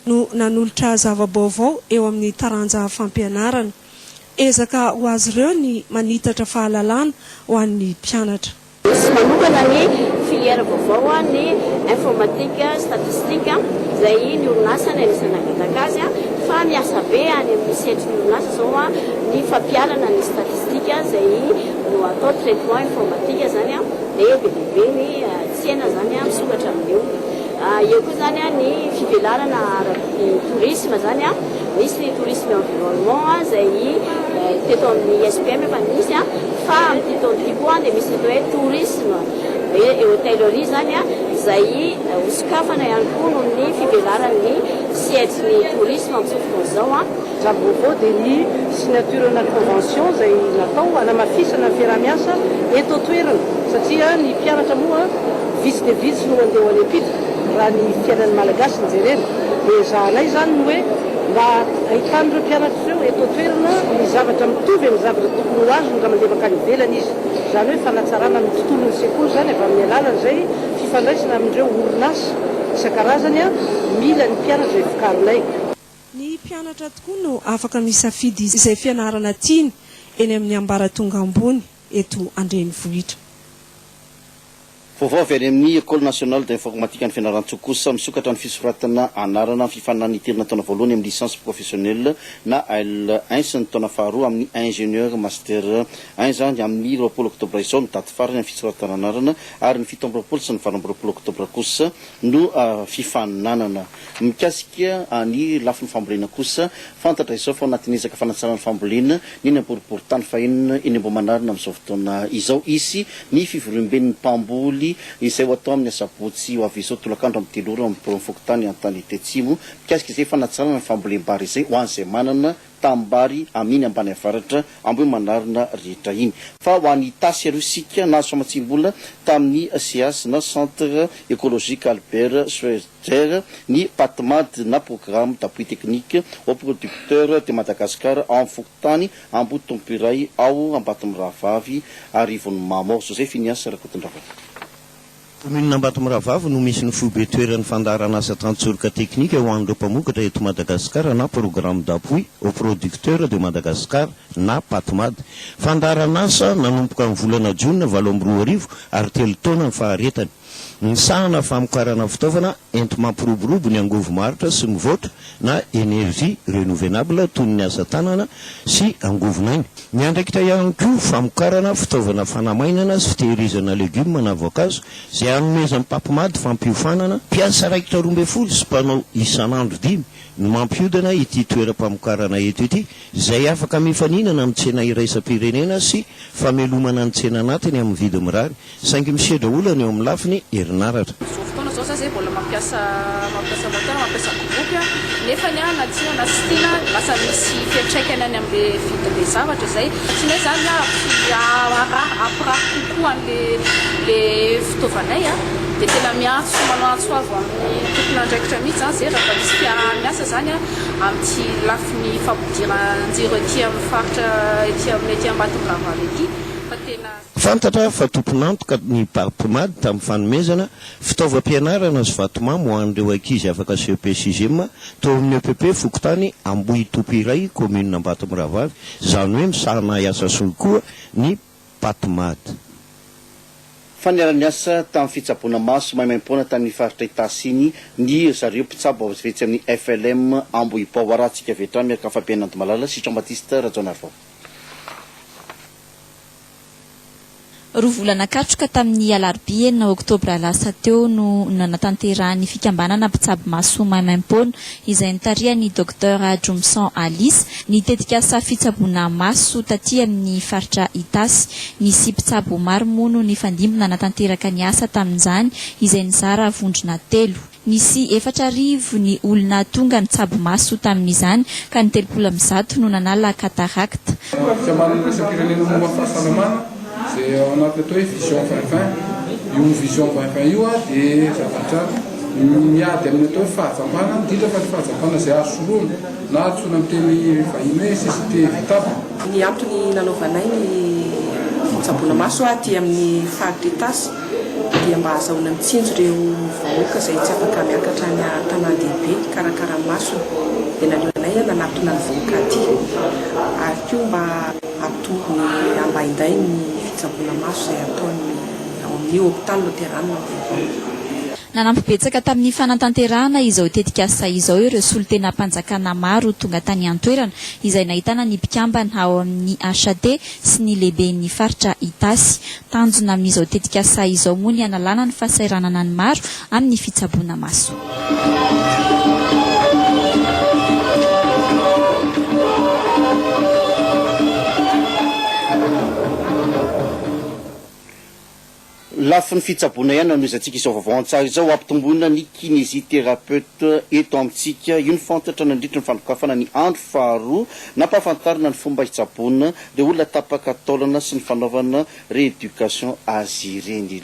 no nanolotra zava-baovao eo amin'ny taranja fampianarana. Ezaka ho azy ireo ny manitatra fahalalana ho an'ny mpianatra. Misy manokana ny filière vaovao ny informatique statistique izay ny orinasa no anisan'ny nangataka azy fa miasa be any amin'ny sehatry ny orinasa izao ny fampiharana ny statistique izay no atao traitement informatique izany dia be dia be ny tsena izany misokatra amin'io. Eo koa izany ny fivelarana ara-ny tourisme izany, misy ny tourisme environnement izay teto amin'ny ISPM efa nisy fa amin'ity taona ity koa dia misy ny atao hoe tourisme et hôtellerie izany izay hosokafana ihany koa noho ny fivelaran'ny sehatry ny tourisme amin'izao fotoana izao. Zava-baovao dia ny signature-na convention izay natao hanamafisana ny fiaraha-miasa eto an-toerana satria ny mpianatra moa vitsy dia vitsy no handeha ho any am-pita raha ny fiainan'ny Malagasy no jerena dia ezahanay izany ny hoe mba ahitan'ireo mpianatra ireo eto an-toerana ny zavatra mitovy amin'ny zavatra tokony ho azony raha mandeha mankany ivelany izy. Izany hoe fanatsarana ny tontolon'ny sekoly izany avy amin'ny alalan'izay fifandraisana amin'ireo orinasa isan-karazany mila ny mpianatra izay vokarinay. Ny mpianatra tokoa no afaka misafidy izay fianarana tiany eny amin'ny ambaratonga ambony eto an-drenivohitra. Vaovao avy any amin'ny Ecole Nationale d'Informatique any Fianarantsoa kosa, misokatra ny fisoratana anarana amin'ny fifaninanana hidirana taona voalohany amin'ny licence professionnelle na L1 sy ny taona faharoa amin'ny ingénieur master 1 izany amin'ny 20 oktobra izao ny daty farany amin'ny fisoratana anarana ary ny 27 sy ny 28 oktobra kosa no fifaninanana. Mikasika ny lafiny fambolena kosa, fantatra izao fa ao anatin'ny ezaka fanatsarana ny fambolena ny eny Boriborintany fahenina eny Ambohimanarina amin'izao fotoana izao. Hisy ny fivoriamben'ny mpamboly izay ho atao amin'ny asabotsy ho avy izao tolakandro amin'ny 3 ora ao amin'ny biraon'ny fokontany Antanety Atsimo mikasika izay fanatsarana ny fambolem-bary izay ho an'izay manana tanimbary amin'iny ambany avaratra Ambohimanarina rehetra iny. Fa ho any Itasy aloha isika, nahazo famatsiam-bola tamin'ny CEAS na Centre Ecologique Albert Schweitzer ny Patmad na Programme d'Appui Technique aux Producteurs de Madagascar ao amin'ny fokontany Ambohitompoiray ao Ambatomirahavavy Arivonimamo ao. José Finias Rakotondravaka. Kaominina Ambatomirahavavy no misy ny foibe toeran'ny fandaharanasa tantsoroka teknika ho an'ireo mpamokatra eto Madagasikara na Programme d'appui aux producteurs de Madagascar na Patmad. Fandaharanasa nanomboka ny volana jona 2008 ary telo taona ny faharetany. Misahana famokarana fitaovana enti-mampiroborobo ny angovo maharitra sy mivoatra na énergie renouvelable toy ny asa tanana sy angovon'aina. Miandraikitra ihany koa famokarana fitaovana fanamainana sy fitehirizana legioma na voankazo izay hanomezan'ny Papmad fampiofanana. Mpiasa raikitra 12 sy mpanao isan'andro dimy no mampihodina ity toeram-pamokarana eto ity izay afaka mifaninana amin'ny tsena iraisam-pirenena sy famelomana ny tsena anatiny amin'ny vidiny mirary. Saingy misedra olana eo amin'ny lafiny herinaratra. Izao fotoana izao za zay mbola mampiasa mampiasa moteur mampiasa groupe nefany a na tiana na tsy tiana lasa misy fiantraikany any amle vidinle zavatra zay tianay zany hampirary kokoa anle le fitaovanay a de tena miantso manao antso avo amin'ny tompon'andraikitra mihitsy zany zay raha mba misy fiaraha-miasa zany a amin'ity lafiny fampidiran-jiro ety amin'ny faritra ety amin'ny ety Ambatondravalo ety fa tena Fantatra fa tompon'antoka ny Parpmad tamin'ny fanomezana fitaovam-pianarana sy vatomamy ho an'ireo ankizy afaka CEP sixième tao amin'ny EPP fokontany Ambohitompy iray, kaominina Ambatomirahavavy, izany hoe misahana asa soa koa ny Patmad. Fa niara-niasa tamin'ny fitsaboana maso maimaimpoana tamin'ny faritra Itasy iny ny zareo mpitsabo avy etsy amin'ny FLM Ambohibao. Arahantsika avy hatrany miaraka amin'i Fabien Andomalala sy Jean Baptiste Rajaonarivao. Roa volana katroka tamin'ny alarobia 6 oktobra lasa teo no nanatanterahan'ny fikambanana mpitsabo maso maimaimpoana izay notarihan'ny Docteur Jomson Alice ny tetikasa fitsaboana maso taty amin'ny faritra Itasy. Nisy mpitsabo maro moa no nifandimby nanatanteraka ny asa tamin'izany izay nizara vondrona telo. Nisy 4000 ny olona tonga nitsabo maso tamin'izany ka ny 130 no nanala cataracte. Fikambanana iraisam-pirenena momba ny fahasalamana izay ao anatin'ny atao hoe vision vingt vingt. Io vision vingt vingt io dia zavatra miady amin'ny atao hoe fahajambana, indrindra fa ny fahajambana izay azo sorohina na antsoina amin'ny teny vahiny hoe cécité évitable. Ny antony nanaovanay ny fitsaboana maso aty amin'ny faritra Itasy. Dia mba ahazahoana mitsinjo ireo vahoaka izay tsy afaka miakatra any an-tanàn-dehibe hikarakara ny masony dia naleonay nanatona ny vahoaka aty ary koa mba hampitombo ny ambainday ny fitsaboana maso izay ataon'ny ao amin'ny hopitaly loterana vaovao. Nanampy betsaka tamin'ny fanatanterahana izao tetikasa izao ireo solontenam-panjakana maro tonga tany an-toerana izay nahitana ny mpikambana ao amin'ny HAT sy ny lehiben'ny faritra Itasy. Tanjona amin'izao tetikasa izao moa ny hanalana ny fahasahiranana ny maro amin'ny fitsaboana maso. Lafiny fitsaboana ihany no anohizantsika izao vaovao an-tsary izao, hampitomboina ny kinésithérapeute eto amintsika. Io no fantatra nandritry ny fanokafana ny andro faharoa nampahafantarina ny fomba hitsaboana ireo olona tapaka taolana sy ny fanaovana rééducation azy ireny.